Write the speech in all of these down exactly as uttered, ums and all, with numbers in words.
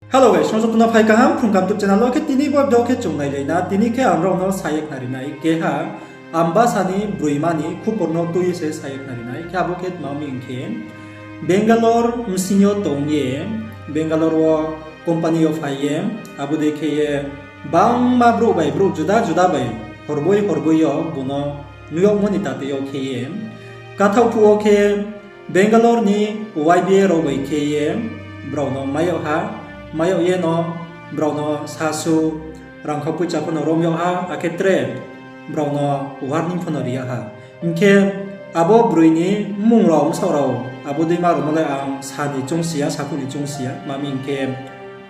Hello guys, song joto no phai kaham Phrung Kaham YouTube channel wo. Khe tini bo video khe chung nailai na, tini khe ang rao no sa ye khnari nai keha Ambasa ni broima ni khupor no tui ye se sa ye khnari nai. Khe abo khe tma mi hing khe, Bangalore bsing yo tong ye, Bangalore wo company yo phai ye, abo dei khe ye bangma brouh bai brouh juda juda bai horboi horboi yo bung no nuh yagmo ni tate yo khe ye, kathaoh phuh wo khe Bangalore ni Y B A rao bai khe ye brao no mai yag ha, mai yag ye no brao no sasu, rangkhau poicha pho no rom yag ha, akhe tre brao no warning pho no ri yag ha. Hing khe abo broi ni mmung rao, bsaoh rao, abo dei ma rao no le ang sa ni choungsi ya, sakhouh ni choungsi ya, tma mi hing khe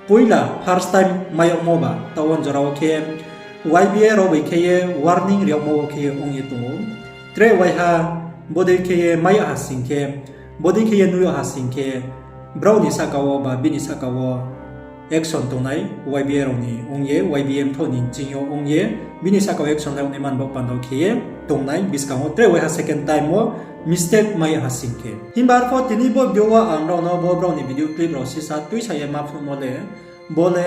poila first time mai yagmo ba, taoh wo jora wo khe Y B A rao bai khe ye warning ri yagmo wo khe ye ong ye tong ou. Tre waiha bodei khe ye mai yag ha sing khe, bodei khe ye nuh yag ha sing khe, brao ni sahka wo ba bini sahka wo action tongnai, Y B A rao ni ong ye, Y B A mthoh ni ching yo ong ye, bini sahka wo action lai yag naima ni baoh panda wo khe ye tongnai, buskang wo tre waiha second time wo mistake mai yag ha sing khe. Himba arpho tini bo video wo ang rao no bo brao ni video clip rao sisa tuisa ye ma phnuhmo le, bo le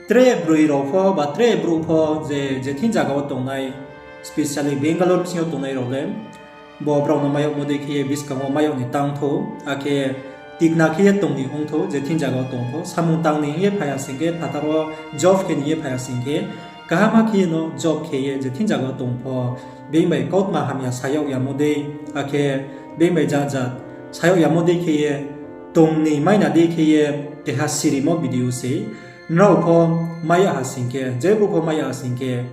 tre broi rao pho ba tre brouh pho je, je thing zaga wo tongnai, specially Bangalore bsing yo tongnai rao le, bo brao no mai yagmo dei khe ye buskang wo mai yag ni tang thou, akhe tikna khe ye tong ni ong thou, je thing zaga wo tong thou, samung tang ni hing ye phai ha sing khe, phathar wo job khe ni hing ye phai ha sing khe, kaham khe ye no job khe ye je thing zaga wo tong pho, being bai kautma hamya sa yag yamo dei, akhe being bai jat jat sa yag yamo dei khe ye, tong ni maina dei khe ye, keha sirimo video se. Nrao pho mai yag ha sing khe, je brouh pho mai yag ha sing khe,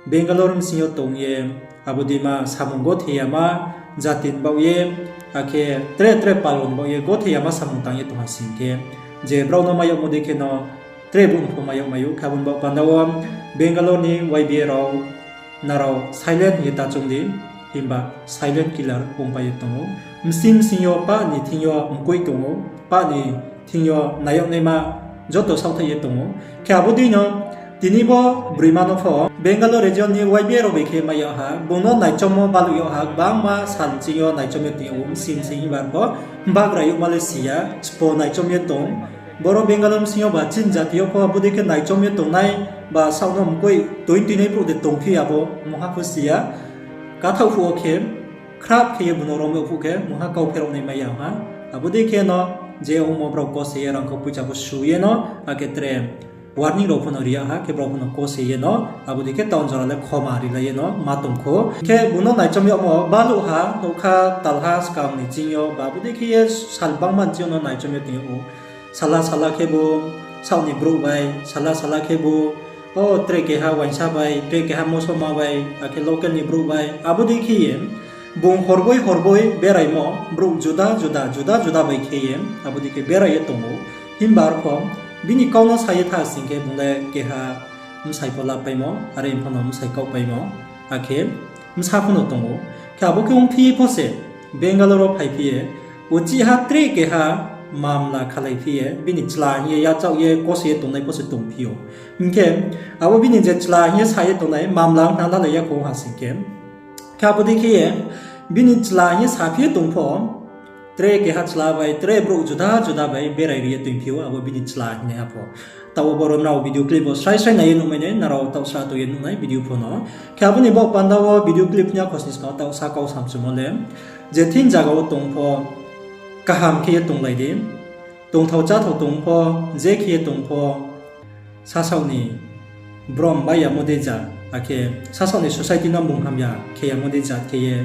Bangalore bsing yo tong ye, abo dei ma samung gothe yama, jati ni baoh ye, akhe tre tre palon baoh ye gothe yama samung tang ye tong ha sing khe, je brao no mai yagmo dei khe no tre brouh no pho mai yag mai ou. Khe abo ni baoh panda wo Bangalore ni Y B A rao, nrao silent hing ye ta choung di, himba silent killer ongpai ye tong ou. Bsing bsing yo pah ni thing yo mkoih tong ou, pah ni thing yo nai yag naima joto saohthaih ye tong ou. Khe abo dei no tini bo broima no pho Bangalore region ni Y B A rao bai khe mai yag ha, bung no naichommo baluh yag ha, gbangma sal ching yo naichom ye tong ou, bsing bsing himba pho bagra yagma le si ya, sbo naichom ye tong. Boro Bangalore bsing yo ba chini jati yo pho bodei khe naichom ye tongnai ba saoh no mkoih toi tuinai brouh de tongphi ya bo mungha pho si ya. Kathaoh phuh wo khe khrap khe ye bung no rom yag phuh khe mungha kau pherao nai mai ya ha. Abo dei khe no je ongmo brao kose ye rangkhau poicha pho su ye no, akhe tre warning rao pho no ri yag ha, khe brao pho no kose ye no, abo dei khe taoh jora le khoma rilai ye no ma tong kho. Khe bung no naichom yagmo baluh ha, nougkha talha skang ni ching yo ba abo dei khe ye sal bangma ni ching yo no naichom ye tong ou. Sala sala khebu saoh ni brouh bai, sala sala khebu, o, tre keha uaingsa bai, tre keha mosoma bai, akhe local ni brouh bai, abo dei khe ye bung horboi horboi beraimo, brouh juda juda, juda juda bai khe ye abo dei khe berai ye tong ou. Himba arpho bini kau no sa ye tha sing khe bung le keha bsai pho lapaimo, are pho no bsai kaohpaimo, akhe bsa pho no tong ou. Khe abo khe ongphi pho se, Bangalore wo phaiphi ye, uchih ha tre keha mamla khalaiphi ye, bini chla hing ye yachaoh ye kose ye tongnai pho se tongphi ou. Hing khe abo bini je chla hing ye sa ye tongnai mamla ong khna lalai ya kho ha sing khe, khe abo dei khe ye bini chla hing ye saphi ye tong pho, tre keha chla bai tre brouh juda juda bai berai ri ye tongphi ou abo bini chla hingnaiha pho. Taoh wo boro nrao video clip wo srai srai nai ye nuhmai nai, nrao taoh sra tong ye nuhnai video pho no. Khe abo ni baoh panda wo video clip ni akhosni skang wo taoh sa kau samchumo le, je thing zaga wo tong pho kaham khe ye tonglai di, tongthao cháthao tong pho, je khe ye tong pho, sasaoh ni brom bai yamo dei jat, akhe sasaoh ni society no mung hamya khe yamo dei jat khe ye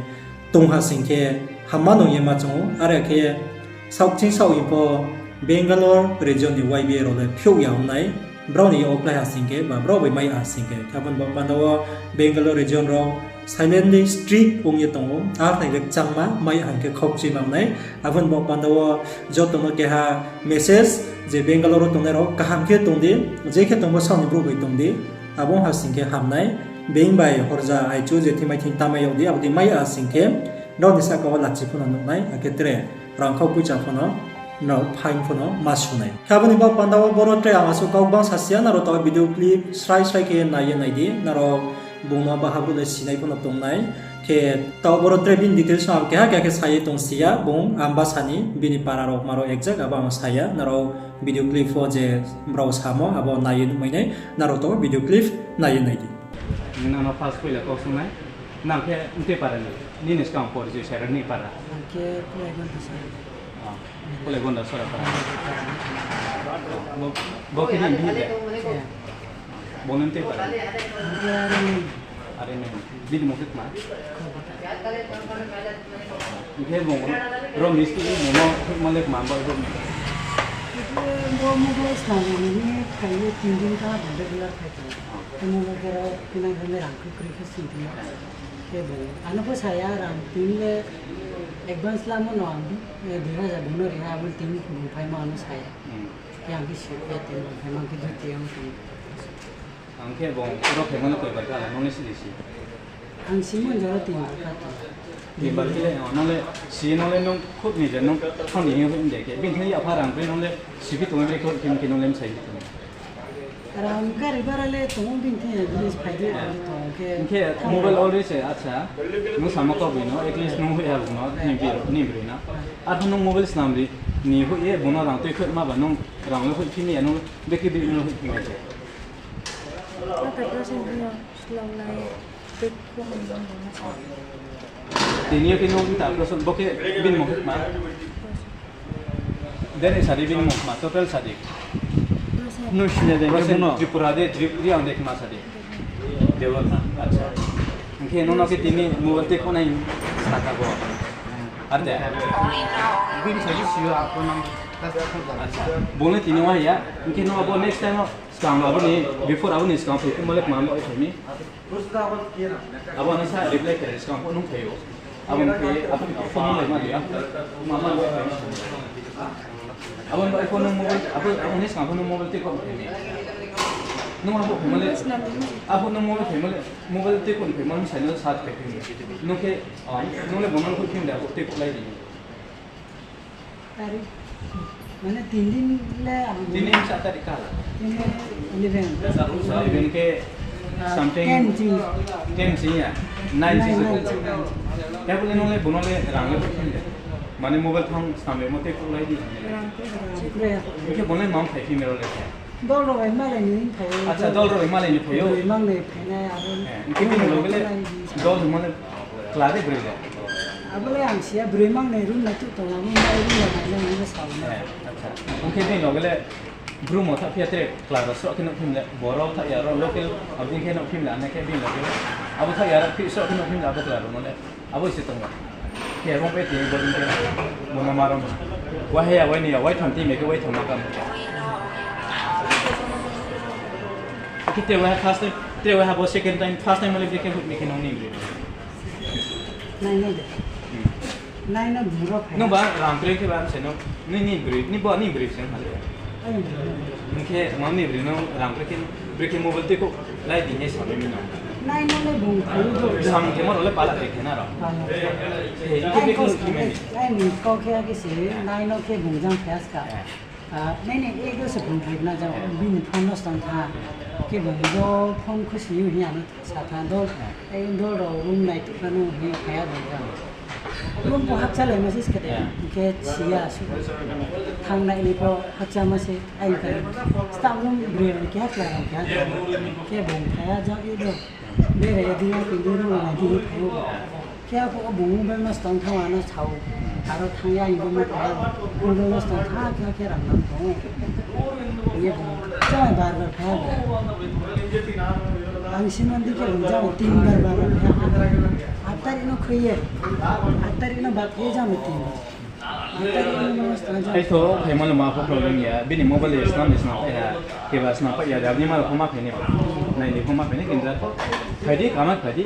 tong ha sing khe hamma nung ye ma choung ou. Are khe saoh ching saoh hing pho Bangalore region ni Y B A rao le phiouh ya ong nai, brao ni yag wo klái ha sing khe ba brao bai mai ya ha sing khe. Khe abo ni baoh panda wo Bangalore region rao silently strict ong ye tong ou, ar nai le kchangma mai ya hing khe khaukchima ong nai. Abo ni baoh panda wo joto no keha message, je Bangalore wo tongnai rao kaham khe tong di, je khe tong bo saoh ni brouh bai tong di, abo ong ha sing khe ham nai. Being bai horja aichu je thingmai thing tamai yag di, abo dei mai ya ha sing khe brao ni sahka wo lachi pho no nuh nai, akhe tre rangkhau poicha pho no, nrao fine pho no ma su nai. Khe abo ni baoh panda wo boro tre ang asuh kau gbang sasi ya, nrao taoh video clip srai srai khe nai ye nai di, nrao bung no baha brouh le sinai pho no tong nai. Khe taoh boro tre bini details no ang keha keha khe sa ye tong si ya, bung Ambasa ni bini para rao ma rao exact abo ang sa ya, nrao video clip wo je brao samo abo nai ye nuhmai nai, nrao to video clip nai ye nai di. Nang no first poila kau sung nai, nang khe mtui para ni, nini skang porichoi sa ra ni para. Ang khe Kulaigonda sir. Kulaigonda sora para. Bo, bo khe ni bini de. Bo ni mtui para. Are ni. Bini mung khe tma? Hing khe bung ro mistri bung no hoihmo le kma bai bo. Bo mobile snam ni phai ye tin din kha bung regular phai tong. Khe mobile khe ro tinang khe rang khe kroi khe sing tong. Khe bung ano pho sa ya rang tin le advance lamo no ang dui hajar bung no ri ha abo tin bung phaimo ano sa ya. Khe ang khe si ya tin bung phaimo khe dui ti ang tong. Ang khe bung ro phaimo no koi bar kha nung le si di si. Ang simo jora tin bar kha tong. Tin bar khe le nung le si nung le nung khut ni je nung thang ni hing de khe bini thang yapha rang bre nung le si phi tong bre khut khe nung le msai phi tong. Rang gari bara le tong bini thing ya, bini phai di ang tong khe. Hing khe mobile already se, acha. Nung samo kau bini no, at least nung hoih ha bung no, ni bi, ni broi na. Arphuh nung mobile snam ri, ni hoih ye bung no rang tui khut ma ba nung rang le hoih phi ni ya, nung beki bini no hoih phi ni ya. Mata kro sen bini no slong nai. Tini yo khe nung mta prosen bo khe bini mung khe tma? Deni sadi bini mung tma, total sadi. Nung sini de khe buno. Tripura de, Trip-, Reang de khe ma sadi. Debbarma, acha. Hing khe nung no khe tini mobile tei khonai saka bo. Ar de? Bini sadi siyo ako nang. Acha. Bung le tini wa ya. Hing khe nung abo next time o skang abo ni, before abo ni skang phai, mobile kma bo phai mi. Abo no sa reply khe, skang pho nung phai ou. Abo no phai, abo ni phone number ma di, abo ma ma phai. Abo ni phone nung mobile, abo, abo ni skang pho nung mobile tei kho phai ni. Nung abo phai mole, abo nung mobile phai mole, mobile tei kho phai mole, sai no sa phai phai ni. Nung khe, ah, nung le bo nung kho phim de, abo tei kho lai di. Tarik. Mane tin din le ang tin din sa tarik kala? Tin din eleven. Eleven khe something ten ching. Ten ching ya? Nine ching. Nine ching, nine ching. Khe bole nung le bono le rang le bole de. Mane mobile thang snam le mo tei kho lai di. Rang khe rang. Khe bole mang phai phim ro le. Dol rao bai malai ni phai ou. Acha, dol rao bai malai ni phai ou. Broi mang ni phai nai abo. Eh, hing khe bini loge le dol ni mane kla de broi le. Abo le ang si ya, broi mang ni room nai tuh tong, abo nai room nai nai nai sa ou. Eh, acha. Hing khe bini loge le Bru mo tha phi ya tre kla rao sroh khe nuh phim le, boro tha ya rao local, abo dei khe nuh phim le, ane khe bini loge le. Abo tha ya rao phi sroh khe nuh phim le, abo kla rao no le. Abo se tong ou. Khe abo bai tini bo dei khe, bo no ma rom. Wai ha ya, wai ni ya, wai tham ti me khe wai tham ma kam. Khe tre wai ha first time, tre wai ha bo second time, first time le bri khe hoih mi khe nung ni bri. Nai nai de. Hmm. Nai no bung rao phai. Nung ba rang tre khe ba se nung, ni ni bri, ni bo ni bri se ma le. Ai, bri. Hing khe ma ni bri nung rang tre khe, bri khe mobile tei kho lai di he sa mi no. Nai no le bung phai ou. Sam khe mo rao le pala tre khe na rao. Pala. He, hing khe ai bri kho kau ni khe, ai ni kau khe ake se, nai no khe bung jang phai ska. Eh. Ah, nai ni ek do se phone phai na jang, bini phone no stang tha. Khe bung do phone khusi yo hing ano sa tha dol. Ei dol rao room nai tuh kha no hing phai ya dol jang. Room bo hakcha lai ma se skha de. Hing khe si ya su. Thang nai ni pho hakcha ma se ai kha. Staff room broi rao ni keha kla rao keha kla. Khe bung phai ya jang ek do. Bere ya di ya khe room nai di phai ou. Khe aphuh wo bung mobile no stang thanng ano sa ou. Aro thanng ya, hing bo ma phai ya, mobile no stang thanng khe, khe rang nang tong ou. Hing ye bung, chá bar bar phai ya bung. Ang si man di khe bung jang tin bar bar phai ya. Aat tarikh no khui ye. Aat tarikh no bat ye jang tin bar. Ai tho, phaimo le ma pho problem ya. Bini mobile le snam ni snam phai ha. Keba snam phai ya, jabni ma rao pho ma phai ni. Nai ni pho ma phai ni, kinja pho. Phai di, kama phai di.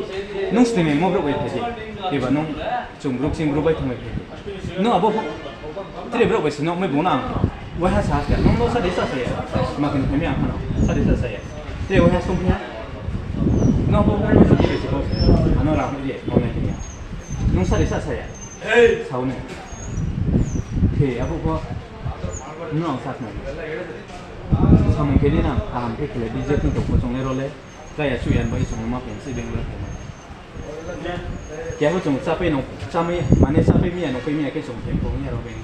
Nung sini mo brouh bai phai di. Keba nung chung brouh, ching brouh bai thang bai phai di. Nung abo pho, tre brouh bai sini, mai bung nang. Wai ha sa ha. Nung no sa di sa sa ya. Ma kini phai mi ang phano. Sa di sa sa ya. Tre wai ha sung phai ha. Nung abo pho, ano rang phai di, nung nai di ya. Nung sa di sa sa ya. Sao ni. Khe, abo pho. Nung ang sa khna. Samung khe di nang, kaham khe khe le, D J tong tong pho chung le ro le. Kaya chuyan bai chung ma phen si Bangalore khe ma. Keha chung chápai no, chámai, mane chápai mi ya, nungpai mi ya khe chung khe kong ya ro beng.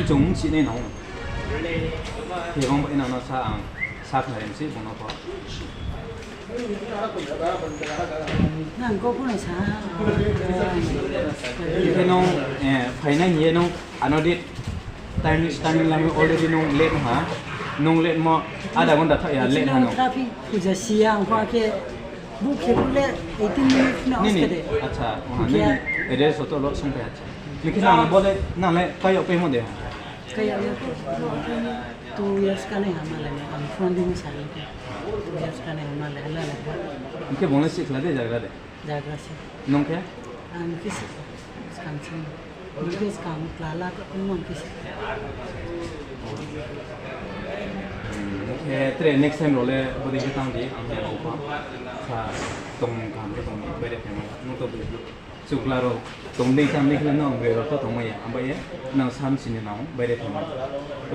Chung mchi nai nang. Khe bang bai nang no sa ang, sa khnari msi bung no pho. Nang ko pho no sa. Khe nung, eh, phainai hing ye nung ano di Timing, timing lami already nung late ha. Nung late mo, adha ghonta thaoh ya late ha nung. Traffic puja si ya, ang pho khe book khe bo le eighteen minutes na. Nini, acha, o ha, nini address soto lo sung pai acha. Nini khe nang bo le, nang le kayag paimo de ha? Kayag ya, two years kanai ha ma le, ang phone di ni sa le. Two years kanai ha ma le, ala le. Hing khe bung le sihkhla de, jagra de? Jagra se. Nung khe? Ang khe se, skang se. Nung khe skang klala, nung khe se. Hmm, khe tre next time rao le bodei khe tang di, ang khe ang pha. Sa tong kaham khe tong di, baire phaima. Nung to bui chukla rao tong dei, cham dei khe nung broi rao to tongmai ya. Ang bai ye, nang sam sini nang baire phaima.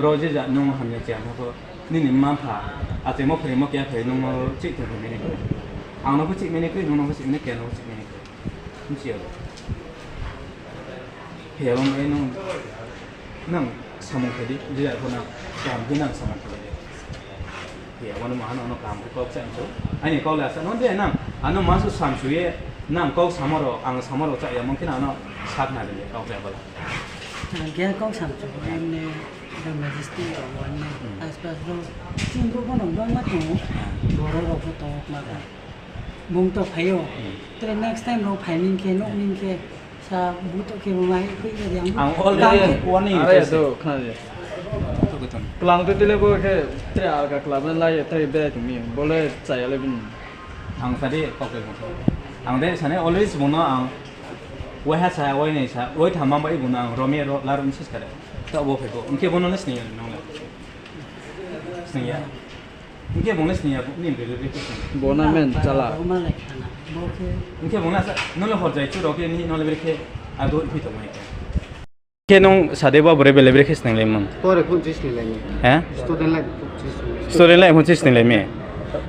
Rao je ja nung hamya chiya no to Nini mma mpha, achaimo phaimo keha phai nung no chih tong phaimai nai kroi. Ang no pho chihmai nai kroi, nung no pho chihmai nai, keha no pho chihmai nai kroi. Mchi ya bo. He abo mai nung, nang samung khe di, je ya pho nang, kaham khe nang samung khe di. He abo no maha nang no kaham khe kau kcha mchu. Aini kau le asa no de nang, ano masu samchu ye, nang kau samo rao, ang samo rao cha ya mung khe nang no sakna de kau khe bala. Ang khe kau samchu, ang ne, the majesty rao, ang ne, aspas rao, chini brouh pho no bangma tong ou, boro rao pho tong ou, ma tong. Bung to phai ou. Tre next time rao phai ni khe, nuh ni khe, sa bu to khe bo mai khui khe di ang. Ang already warning ri se. Klang tui tui le bo khe tre alka kla bai lai ye, tre berai tong mi. Bo le chaya le bini. Ang sa di kau khe bung. Ang de sa nai always bung no ang waiha sa, wainai sa, waitham mang bai bung no ang rom ye ro, laruh ni sis kha de. Taoh bo phai bo. Hing khe bo no le sning ya nung le. Sning ya. Hing khe bung le sning ya, ni bere bere khe sning. Bo na men chala. Hing khe bung le asa, nung le hor jai chu rao khe, ni nung le bere khe, abo phi tongmai khe. Khe nung sa de bo bere bere bere khe sning lai mung. Pore phone chis ni lai ni. He? Student life phone chis ni lai. Student life phone chis ni lai mi.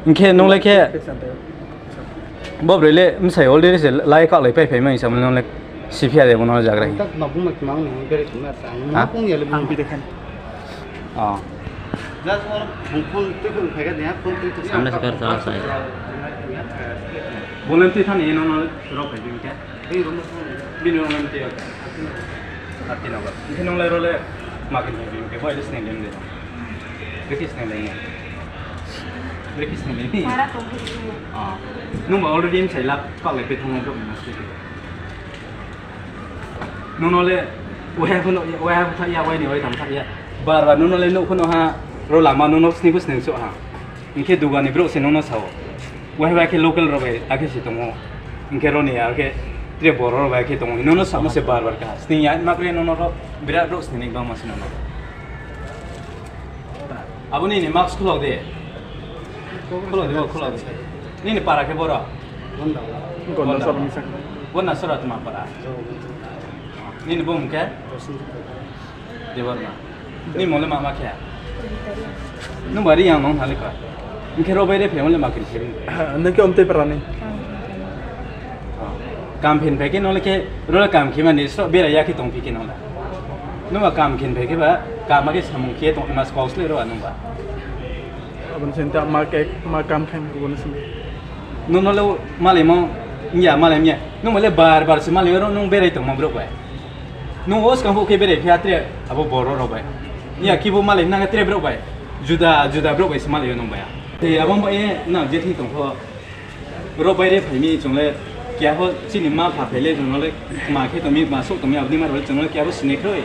Hing khe nung le khe, Bo broi le bsai already se lai kaohlai pai phai mai sa mano le siphi ya de bo no jagra hi. Tak ma bung ma kmang ni bere kma ta. Ha? Ma bung ya le bung bi de khan. Oh. Just or bung phone tui phone phai ga de ha, phone tui phone. Samne se kar chala sai. Bung le tui thani no no rao phai bi ke. Bini rao no tui. Arti no ba. Bini rao le rao le ma kini bi ke bo ile sne dem de. Brekhe sning lai ni. Brekhe sning lai ni. Para tong khe sning. Ah. Nung ba already bsai lap kaohlai pai thanngmo brouh ni ma sning. Nung no le, waiha pho no, waiha pho tha ya, wai ni wai tham tha ya. Bar bar nung no le nouh pho no ha, rao lama nung no sning pho sning souh ha. Hing khe duga ni brouh se nung no sa ou. Waiha bai khe local rao bai akhe se tong ou. Hing khe rao ni akhe tre boro rao bai akhe tong ou. Nung no samo se bar bar kha. Sning ya, ma khe nung no rao, birat brouh sning ni bangma se nung no. Abo nini mask khulao de. Khulao de, khulao de. Nini para khe boro? Gonda. Gonda sora tma para. Nini bumung khe? Debbarma. Nini mung le ma ma khe? Nung ba Reang nung ha le ka. Hing khe rao bai re phaimo le ma khe phaimo? Nung khe Omtoi para ni. Kam phin phai khe nung le khe, rao le kam khe mani, sroh bera ya khe tong phi khe nung le. Nung ba kam khin phai khe ba, kam ma khe samung khe tong ma skau sle rao nung ba. Abo ni sing ta ma ke, ma kam khe abo ni sing. Nung no le malai mo, ya malai ya. Nung ba le bar bar se malai rao nung berai tongmo brouh bai. Nung o skang phuh khe berai phi ha tre abo boro rao bai. Ya khe bo malai nang tre brouh bai. Juda, juda brouh bai se malai o nung bai. Te abo bai ye nang je thing tong pho. Rao bai re phai mi chung le, keha pho chini ma pha phai le chung no le, ma khe tong mi, ma souh tong mi, abo ni ma rao le chung no le keha pho sinai kroi.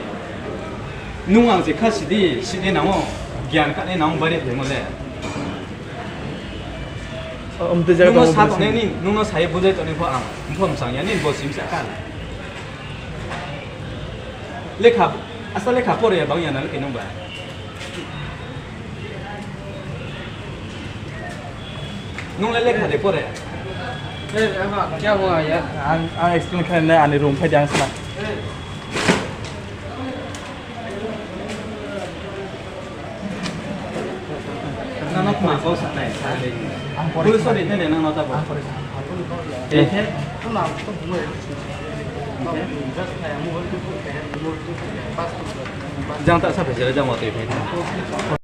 Nung ang se kha si di, sinai nang ou, gyan kha nai nang ou bai re phaimo le. Nung no sa tongnai ni, nung no sa ye bujai tongnai pho ang, pho msang ya ni, bo sim sa kha. Lekha, asa lekha pore ya bang ya na le khe nung ba. Nung le lekha de pore? Kya hua ya? Ang, ang explain khe nai ani room phai di ang sa. Nang no khma kau sa nai, sa le. Ang pore. Sorry, nene nang no ta bo. Ang pore sa. Jang ta sa phai se le jang wa tui phai.